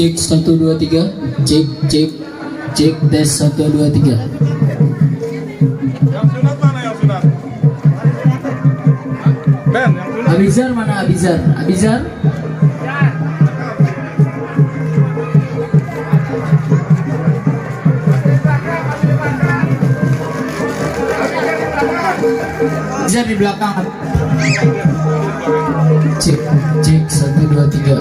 Cek 1 2 3 cek tes 1 2 3. Yang sunat mana yang sunat? Ben, yang sunat. Abizar mana Abizar? Abizar di belakang. Cek 1 2 3.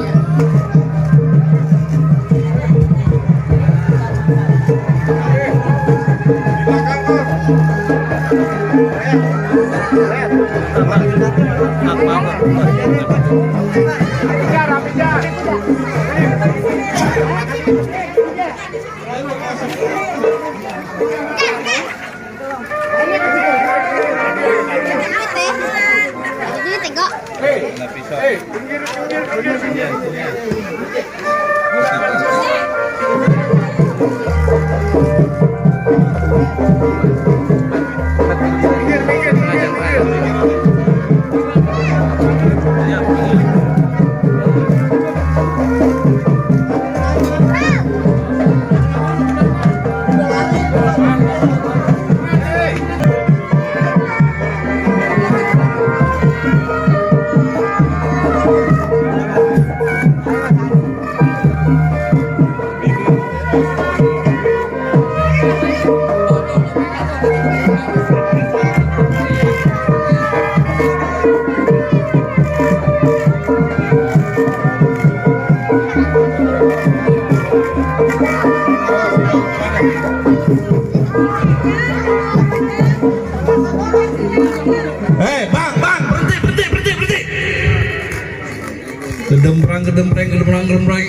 Gedempreng.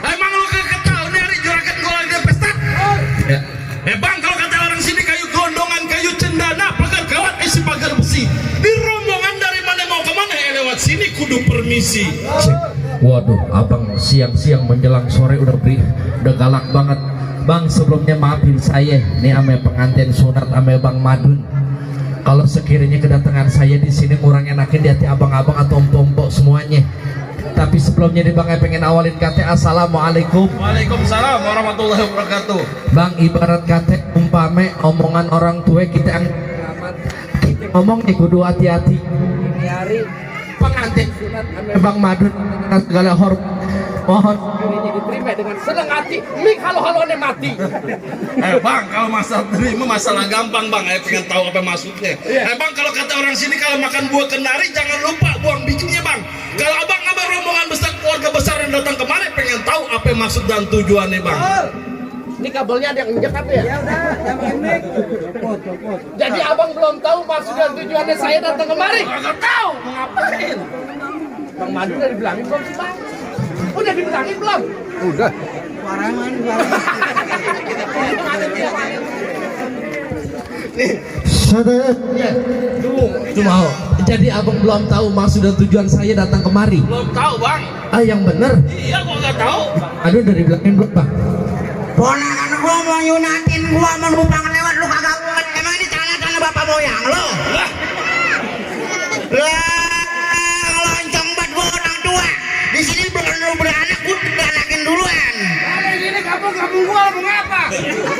Emang lu kagak tahu nih hari juragan gua lagi pesta? Ya. Bang, kalau kata orang sini kayu gondongan, kayu cendana, pagar kawat isi pagar besi. Di rombongan dari mana mau ke mana lewat sini kudu permisi. Waduh, abang siang-siang menjelang sore udah galak banget. Bang, sebelumnya maafin saya nih ame pengantin sunat ame Bang Madun. Kalau sekiranya kedatangan saya di sini kurang enakin di hati abang-abang atau empok-empok semuanya. Tapi sebelumnya nih Bang, pengen awalin kata assalamualaikum. Waalaikumsalam warahmatullahi wabarakatuh. Bang, ibarat kata umpame omongan orang tua kita ngomong nih kudu hati-hati. pengantin sunat Bang Madun dengan segala hormat mohon Ini diterima dengan senang hati. Mik halo-haloannya mati. Bang, kalau masalah terima masalah gampang bang. Pengen tahu apa maksudnya. Bang, kalau kata orang sini kalau makan buah kenari jangan lupa buang bijinya bang. Kalau abang rombongan besar keluarga besar yang datang kemari pengen tahu apa maksud dan tujuannya bang. Ini kabelnya ada yang injek apa ya? Ya udah, yang mik. Jadi abang belum tahu maksud dan tujuannya saya datang kemari. Gak tahu mau ngapain. Bang Madu udah dibilangin belum sih bang? Udah dibilangin belum? Udah. Cuma jadi abang belum tahu maksud dan tujuan saya datang kemari. Belum tahu bang. Yang bener. Iya gua nggak tahu. Aduh dari bilangin belum bang. Ponakan gua mau nyunatin gua mau numpang lewat lu kagak muat. Emang ini tanah-tanah bapak moyang lo? Lah, Loncong buat gua orang tua. Di sini belum lu beranak, gua beranakin duluan. Ada ini kampung gua mau ngapa?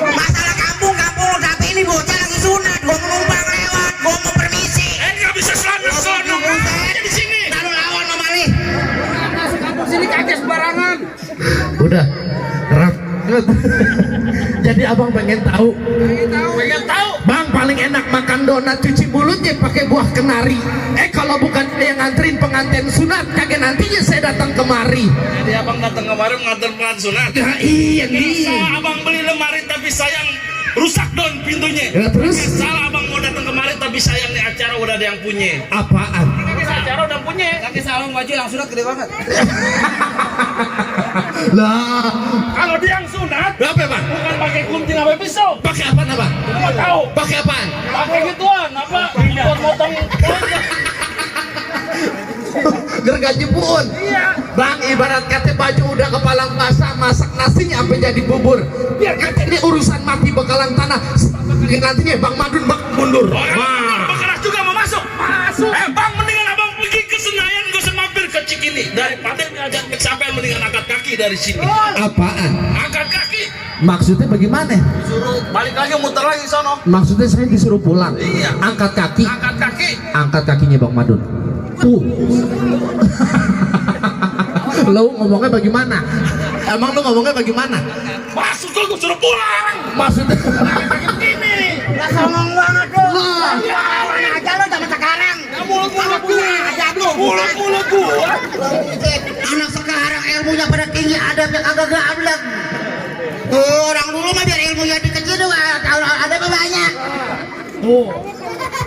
Masalah kampung tapi ini bocah lagi sunat. Gua mau numpang lewat, gua mau permisi. nggak bisa selamat sono aja di sini. Taruh lawan sama Mali. Masuk kampung sini kagak sembarangan. Udah rap. Jadi abang pengen tahu. Pengen tahu. Bang paling enak makan donat cuci mulutnya pakai buah kenari. Kalau bukan yang nganterin pengantin sunat, kagak nantinya saya datang kemari. Jadi abang datang kemarin mengantar pengantin sunat. Nah, iya nih. Masa abang beli lemari tapi sayang rusak dong pintunya. Ya, terus? Salah abang mau datang kemari tapi sayang nih acara udah ada yang punya. Apaan? Acara udah punya. Kaki sarung baju langsung sunat gede banget. Lah, Kalau dia yang sunat, berapa bang? bukan pakai gunting apa pisau. Pakai apaan abang? Gua tahu. Pakai apaan? Pakai gituan apa? Buat motong. Gergaji pun. Iya. Bang ibarat kata baju udah kepalang basah, masak nasinya sampai jadi bubur. Biar kata ini urusan mati bekalan tanah. Nantinya Bang Madun bak mundur. Bekeras juga mau masuk. Masuk. Bang mendingan abang pergi ke Senayan gak usah mampir ke Cikini. Daripada ngajak sampai mendingan angkat kaki dari sini. Apaan? Angkat kaki. Maksudnya bagaimana? Suruh balik lagi muter lagi sono. Maksudnya saya disuruh pulang. Iya. Angkat kaki. Angkat kaki. Angkat kakinya Bang Madun. Tuh. Lo ngomongnya bagaimana? Emang lo ngomongnya bagaimana? Masuk gua suruh pulang. Maksudnya Ini. Gak ngomong banget lu. Lah. Orang aja lu zaman sekarang. Mulut gua. Aja lu. Mulut gua. Anak sekarang ilmunya pada tinggi, adabnya kagak gablek. Orang dulu mah biar ilmunya dikecil tuh adabnya banyak.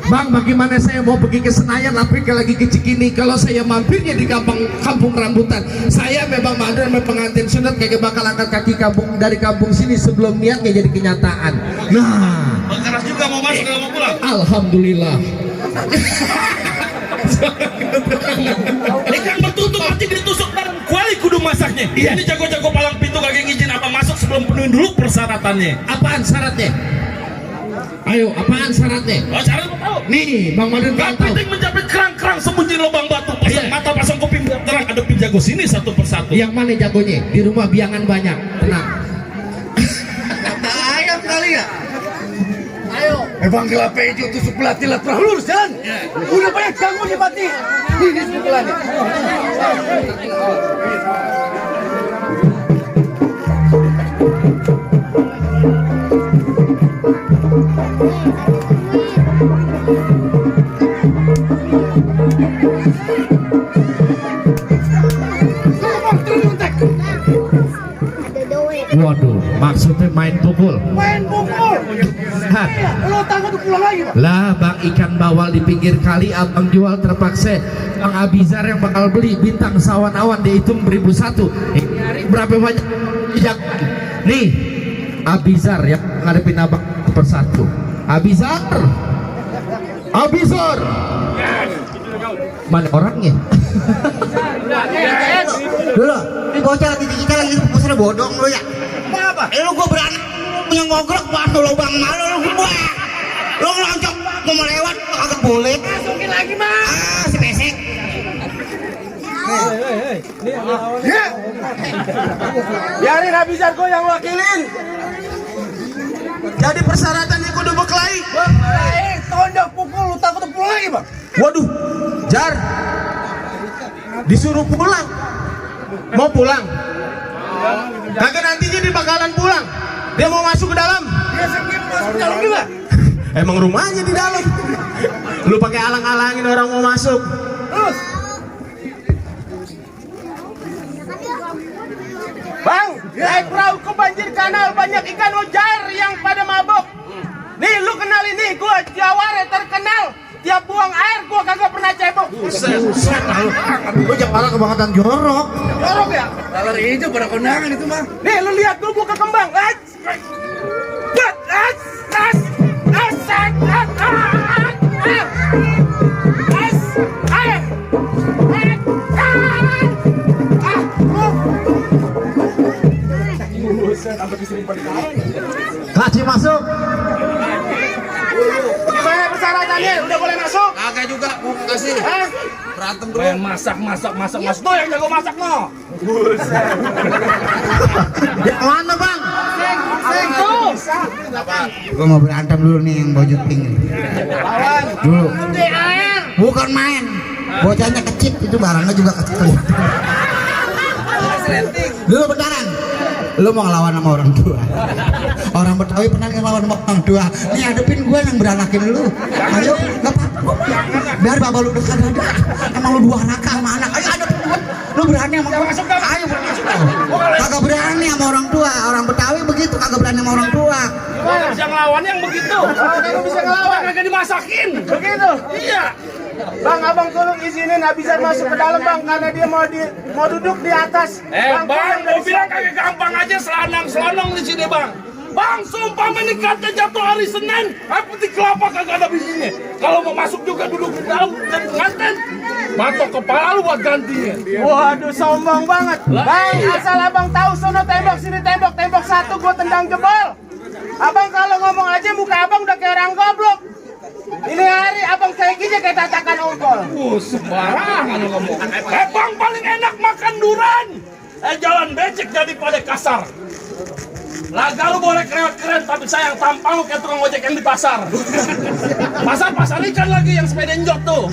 Bang, bagaimana saya mau pergi ke Senayan tapi lagi ke Cikini? Kalau saya mampirnya di kampung rambutan, saya memang Madun pengantin sunat kagak bakal angkat kaki dari kampung sini sebelum niatnya jadi kenyataan. Nah, Bekeras juga mau masuk gak mau pulang. alhamdulillah. Ini kan bertutup hati ditusuk bareng kuali kudu masaknya. Ini jago-jago palang pintu kagak ngizin apa masuk sebelum penuhin dulu persyaratannya. Apaan syaratnya? Ayo, apaan syaratnya? Oh, cara mau tahu. Nih, Bang Madun Gak tahu. penting menjepit kerang-kerang sembunyi lubang batu, pasang Iya. mata, pasang kuping biar terang, hadapin jago sini satu persatu. Yang mana jagonya? Di rumah biangan banyak. Tenang. Ayam kali ya. Bang kelapa hijau tusuk belati lat pernah lurus jalan. Udah banyak jago nih mati. Ini sebelah nih. Waduh, maksudnya main pukul. Main pukul. Hah. Lo takut pulang lagi bang? Lah bang ikan bawal di pinggir kali abang jual terpaksa. Bang Abizar yang bakal beli bintang sawan awan dihitung 1001. Berapa banyak? Nih Abizar yang ngadepin abang persatu. Abizar. Mana orangnya? Dulu, ini bocah lagi kita lagi pusat bodong lu ya. Apa? Lu gua berani punya ngogrok batu lubang malu lu gua. Lu ngeloncok mau lewat kagak boleh. Masukin lagi bang. Si pesek. Biarin Abizar kok yang wakilin. Jadi persyaratan yang kudu berkelahi. Tonjok pukul lu takut pulang lagi bang? Waduh, Jar, disuruh pulang. Mau pulang? Kagak, nantinya di bakalan pulang. Dia mau masuk ke dalam. Dia sendiri masuk ke dalam juga. Emang rumahnya di dalam. Lu pakai alang-alangin orang mau masuk. Terus. Bang, naik perahu ke banjir kanal, banyak ikan ujar yang pada mabok. Nih, lu kenal ini, gua Jawara terkenal. Tiap buang air, gua kagak pernah cebok. Buset. Lu Jepara kebangetan jorok. Jorok ya? Kalau hijau pada kondangan itu mah. Nih, lu lihat dulu gua ke kembang. Kasih masuk. Gimana persyaratannya? Udah boleh masuk? Kagak juga, gua kasih. Hah? Berantem dulu. Main masak. Tuh yang jago masak no. Ya mana bang? Sing tuh. Gua mau berantem dulu nih yang baju pink nih. Lawan. Dulu. Di air. Bukan main. Bocahnya kecil itu barangnya juga kecil. Dulu beneran. Lu mau ngelawan sama orang tua. Orang Betawi pernah ngelawan sama orang tua. Nih hadepin gue yang beranakin lu. Ayo, nggak apa-apa. Biar bapak lu dekat ada. Emang lu dua anak sama anak. Ayo hadepin gue. Lu berani sama gue. Ayo masuk. Kagak berani sama orang tua. Orang Betawi begitu kagak berani sama orang tua. Gimana bisa ngelawan yang begitu? Kalau bisa ngelawan. Kagak dimasakin. Begitu. Iya. Bang, abang tolong izinin Abizar masuk ke dalam bang, karena dia mau duduk di atas. Bang, gua bilang kagak gampang aja selanang-selanang di sini, Bang. Bang, sumpah menikahnya jatuh hari Senin, apa di kelapa kagak ada bininya. Kalau mau masuk juga duduk di dalam dan pengantin. Matok kepala lu buat gantinya. Waduh, sombong banget. Bang, asal abang tahu sono tembok sini tembok satu gua tendang jebol. Abang kalau ngomong aja muka abang udah kayak orang goblok. Ini hari abang kayak gini kayak tatakan ongkol. Sembarangan lu ngomong. Bang, paling enak makan durian. Jalan becek jadi pada kasar. Laga lu boleh keren-keren, tapi sayang tampang lu kayak tukang ojek yang di pasar. Pasar ikan lagi yang sepeda njot tuh.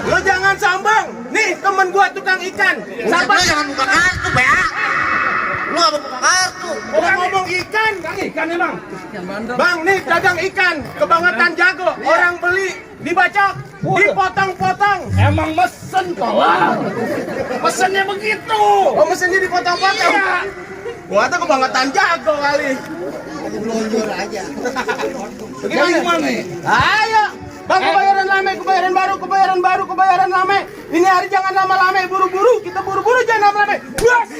Lu jangan sombong. Nih temen gua tukang ikan. Sabar. Jangan buka kartu, Bea. Lu apa buka kartu? Ngomong ikan. Ikan nih, Bang. Bang, nih dagang ikan, kebangetan jago. Orang beli, dibacok, dipotong-potong. Emang mesen tolong. Mesennya begitu. Oh, mesinnya dipotong-potong. Iya. Gua tuh kebangetan jago kali. Gimana nih? Ayo. Bang, kebayaran lame, kebayaran lame. Ini hari jangan lama-lama, buru-buru. Kita buru-buru jangan lama-lama. Bas!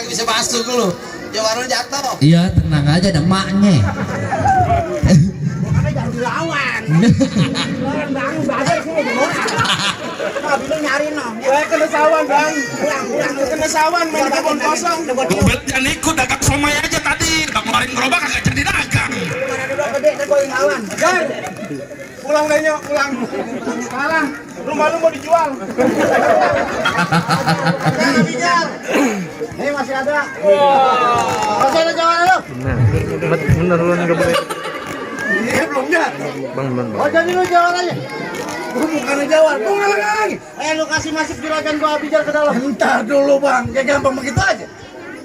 Bisa masuk lu. Jawara jatuh. Iya, tenang aja, ada maknya. Makanya jangan dilawan. Bang, badai sini di mana? Tapi lu nyariin no. Kena sawan, Bang. Kena sawan, main kebun kosong. Jangan ikut dagang somai aja tadi. Bang ngeluarin gerobak kagak jadi dagang. Mana ada 2 gede gede deh gue ngelawan. Jar, pulang deh nyok, pulang. Kalah, rumah lu mau dijual. Jangan bijar. Ini masih ada. Masih ada jawaban lu. Bener lu nggak boleh. Iya belum Jar. Oh jadi lu jawabannya. Gua bukannya jawab, gua ngalah lagi. Lu kasih masuk juragan gua bijar ke dalam. Entar dulu bang, kayak gampang begitu aja.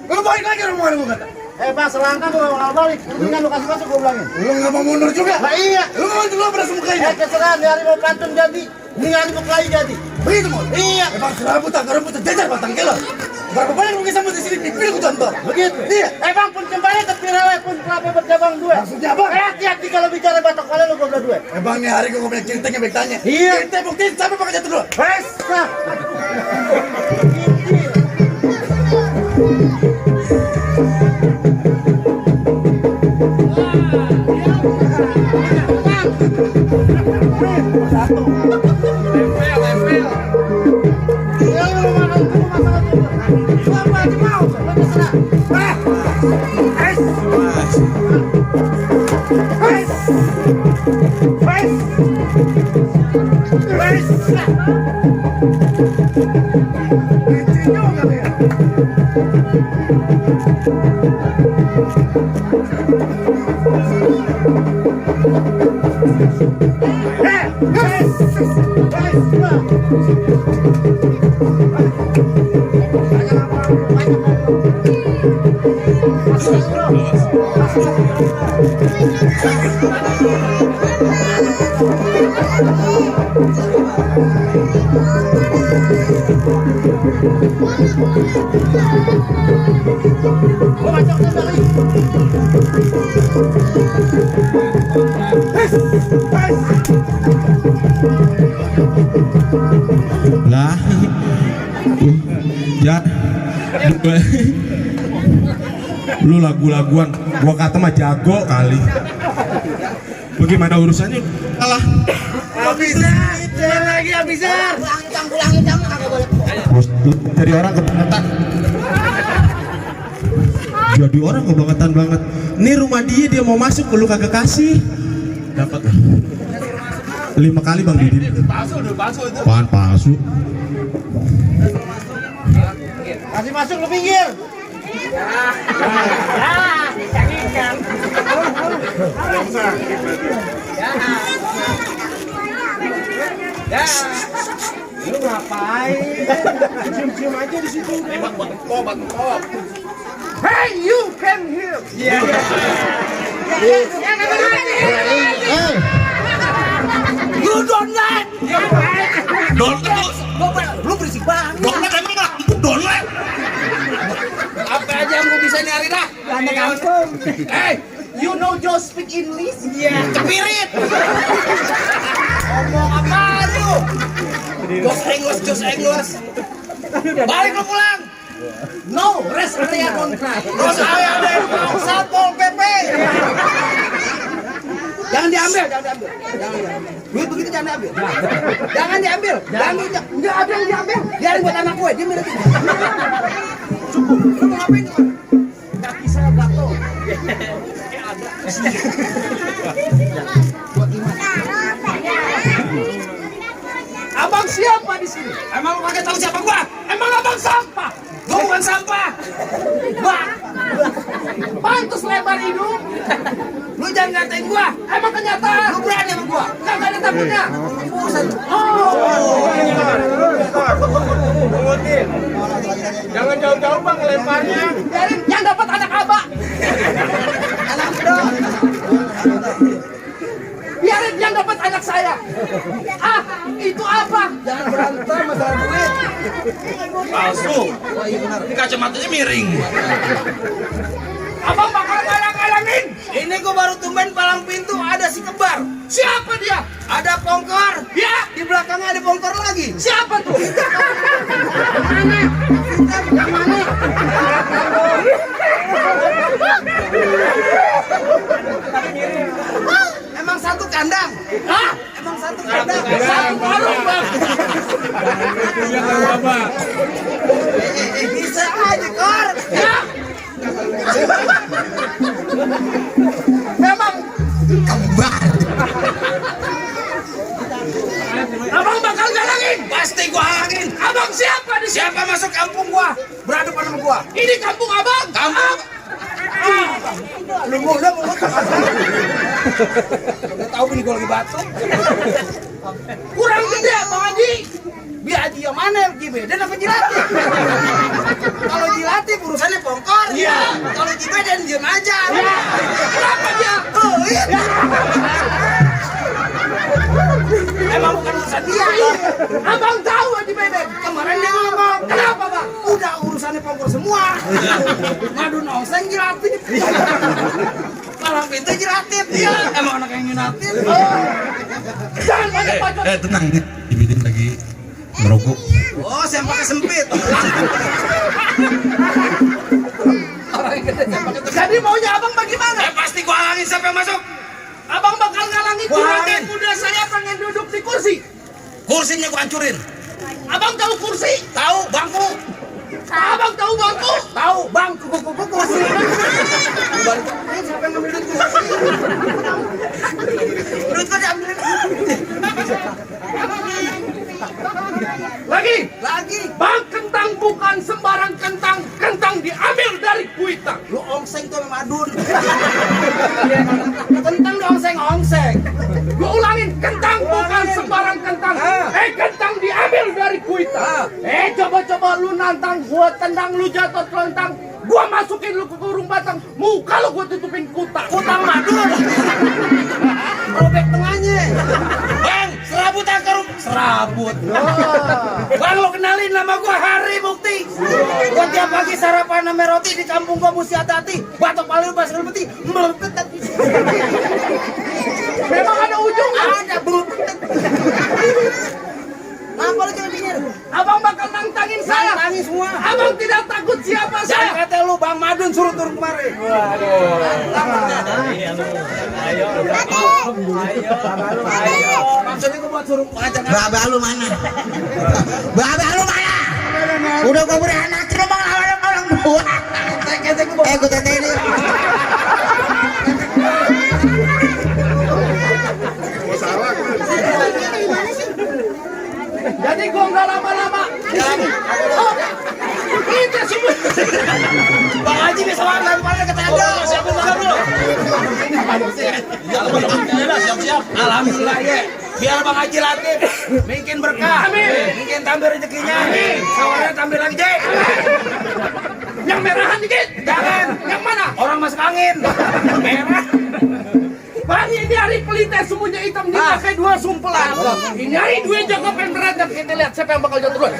Lu balik lagi rumah lu kata. Bang selangkah gua mau balik. Mendingan lu kasih masuk gua bilangin. Lu nggak mau mundur juga? Nah iya. Lu mau dulu beras mukanya. Terserah dari mau pantun jadi. Mendingan gua kelahi jadi. Begitu mau? Iya. Bang serabut tak jajar batang kilo. Berapa banyak rugi sama di sini pipil gua contoh. Begitu. Iya. Bang pun kembali ke pirale pun kelapa berjabang dua. Maksudnya apa? Hati-hati kalau bicara batok kalian lu gua dua. Bang nih hari gua punya cerita yang tanya. Iya. Kita buktiin sampai pakai jatuh dulu. Wes. Nah. Lah, ya, lu lagu-laguan, gua kata mah jago kali. Bagaimana urusannya? Kalah. Abisar, lagi abisar. Pulang hitam, kagak boleh. Bos, dari orang kebangetan. Jadi orang kebangetan banget. Nih rumah dia mau masuk, lu kagak kasih. Dapat 5 kali Bang Didi. Apaan palsu? Kasih masuk lu pinggir. Lu ngapain? Cium-cium aja di situ. Hey, you can hear. Iya. You don't let. Lu berisik banget. Apa aja yang gua bisa nyari dah? Anak kampung. Hey, You know just speak English? iya, cepirit. Ngomong apa lu? Jos English. Balik lu pulang. No, rest area kontrak. Terus saya ada Satpol PP. jangan diambil. Duit begitu jangan diambil. Jangan diambil. Enggak ada yang diambil. Biarin buat anak gue, dia milik. Cukup. Lu mau ngapain? Kaki saya gatel. Abang siapa di sini? Emang lu kagak tahu siapa gua? Emang abang sampah? Gua bukan sampah. Bang, pantus lebar hidung. Lu jangan ngatain gua. Emang kenyataan. Lu berani sama gua? Kagak ada takutnya. Buset. Jangan jauh-jauh Bang lemparnya. Biarin yang dapat anak abah. Anak dong. Biarin yang dapat anak saya. Ah, itu apa? Jangan berantem masalah duit. Palsu. Ini kacamatanya miring. Abang bakal ngalang-ngalangin. Ini gua baru tumben palang pintu ada si kembar. Siapa dia? Ada pongkor. Ya, Di belakangnya ada pongkor lagi. siapa tuh? Yang mana? Emang satu kandang. Hah? Emang satu kandang. Satu warung, Bang. Bisa aja kor. Ya. Memang halangin. Pasti gua halangin. Abang siapa di sini? Siapa masuk kampung gua? Berhadapan sama gua. Ini kampung abang. Kampung. Lu mau. Udah tahu ini gua lagi batuk. Kurang gede Bang Haji. Biar Haji yang mana yang Jibeden apa Jilatip? Kalau Jilatip urusannya pongkor. Iya. Kalau Jibeden diem aja. Iya. Kenapa dia? Oh iya. Emang bukan urusan dia. Abang tahu Haji Beden. Kemarin dia ngomong. Kenapa Bang? Udah urusannya pongkor semua. Ngadu nongseng Jilatip. Malang pintu Jilatip. Iya. Emang anak yang Jilatip. Jangan banyak bacot. Tenang nih, Jibeden lagi merokok. Oh, sempaknya sempit. Jadi maunya abang bagaimana? Pasti gua halangin siapa yang masuk. Abang bakal ngalangin juragan muda saya pengen duduk di kursi. Kursinya gua hancurin. Abang tahu kursi? Tahu, bangku. Abang tahu bangku? Tahu, bangku kursi. Siapa yang ngambil duit kursi? Duit gua diambilin. Lagi. Bang, kentang bukan sembarang kentang. Kentang diambil dari kuitang. Lu ongseng tuh madun. Kentang ongseng. Gua ulangin, kentang bukan sembarang kentang. Kentang diambil dari kuitang. Coba lu nantang, gua tendang lu jatuh telentang. Gua masukin lu ke kurung batang. Muka lu gua tutupin kutang. Kutang madun. Robek tengahnya. Bang, serabut akarum. Serabut. Bang, lo kenalin nama gua Hari Bukti. Gua tiap pagi sarapan sama roti di kampung gua mesti hati-hati. Batok paling basah peti. Melepetet. Memang ada ujung? Ada, melepetet. Kenapa lu jangan pinggir? Abang bakal nantangin saya. Nantangin semua. Abang tidak takut siapa saya. Jangan kata lu Bang Madun suruh turun kemari. Waduh. Ayo. Maksudnya gua buat suruh ngajak. Babe lu mana? Udah gua beranak lu mau lawan orang tua. Gua tetein ini. Jadi gua nggak lama-lama. Oh, kita semua. Bang Haji bisa lempar ke tenda. Siapin tangan dulu. Siap. Alhamdulillah ya. Biar Bang Haji Latif mungkin berkah. Mungkin tambah rezekinya. Sawarnya tambah lagi, Jek. Yang merahan dikit. Jangan. Yang mana? Orang masuk angin. Merah. Bang, ini hari pelita semuanya hitam dia pakai dua sumpelan. Ini hari dua jago pemberanjat. Kita lihat siapa yang bakal jatuh duluan.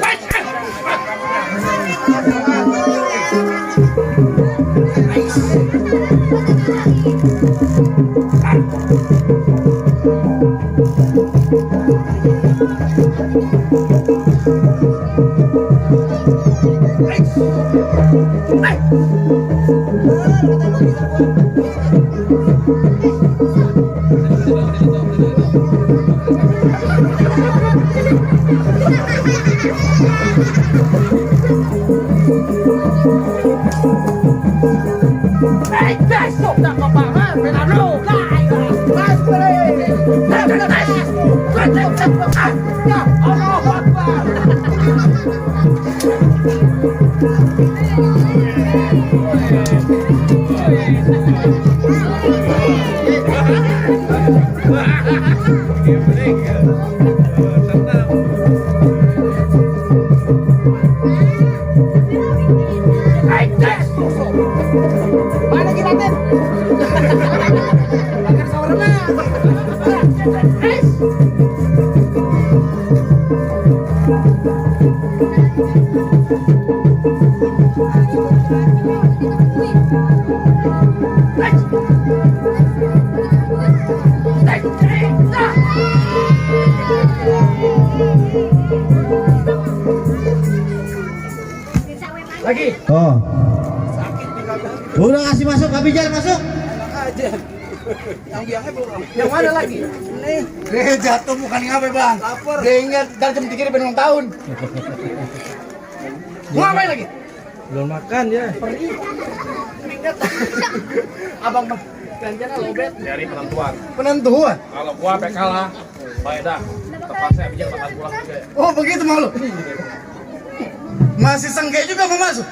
Lagi. Oh. Udah kasih masuk, Abijal masuk. Yang biangnya belum. Yang mana lagi? Nih. Dia jatuh bukan ngapain bang? Lapar. Dia ingat dan jam 3 dia ulang tahun. Mau ngapain lagi? Belum makan ya. Ingat. Abang belanjanya lobet. Dari penentuan. Penentuan. Kalau gua sampai kalah, baik dah. Oh begitu mau lu? Masih sengke juga mau masuk?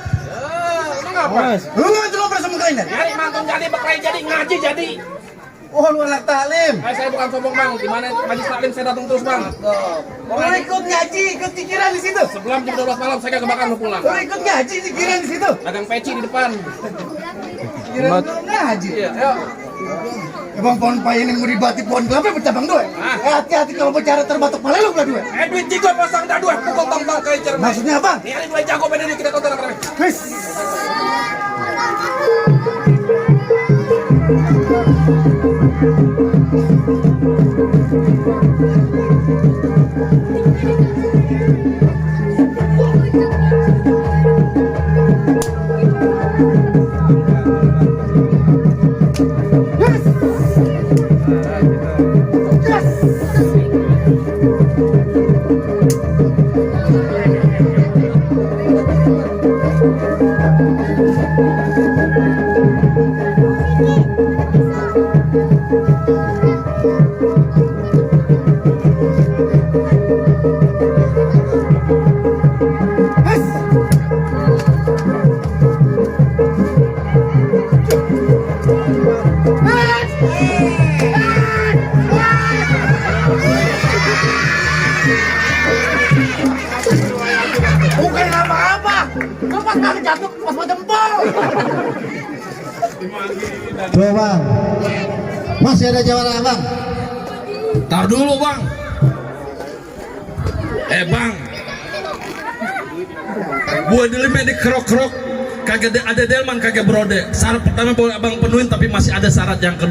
Emang apa? Lu nggak coba bersama kalian? Nyari mantan jadi, berkelahi jadi, ngaji jadi. Oh lu anak taklim. Saya bukan sombong bang, di mana majlis taklim saya datang terus bang. Lu ikut ngaji, ikut pikiran di situ. Sebelum jam 12 malam saya kagak bakal mau pulang. Lu ikut ngaji, pikiran di situ. Dagang peci di depan. Pikiran lu ngaji. Iya, ayo. Emang pohon paya ini mau dibati pohon kelapa bercabang dua. Hati-hati kalau bicara terbatuk pala lu belah dua. Duit tiga pasang dah dua, pukul tong-tong kayak cermin. Maksudnya apa? Ini ada mulai jago beda kita tonton anak-anak. Wis. Bukan apa-apa. Lepas kaki jatuh pas mau jempol. Tuh bang, masih ada jawara bang. Tar dulu bang. Bang, gua dulu di kerok-kerok kagak ada delman kagak brode. Syarat pertama boleh abang penuhin tapi masih ada syarat yang kedua.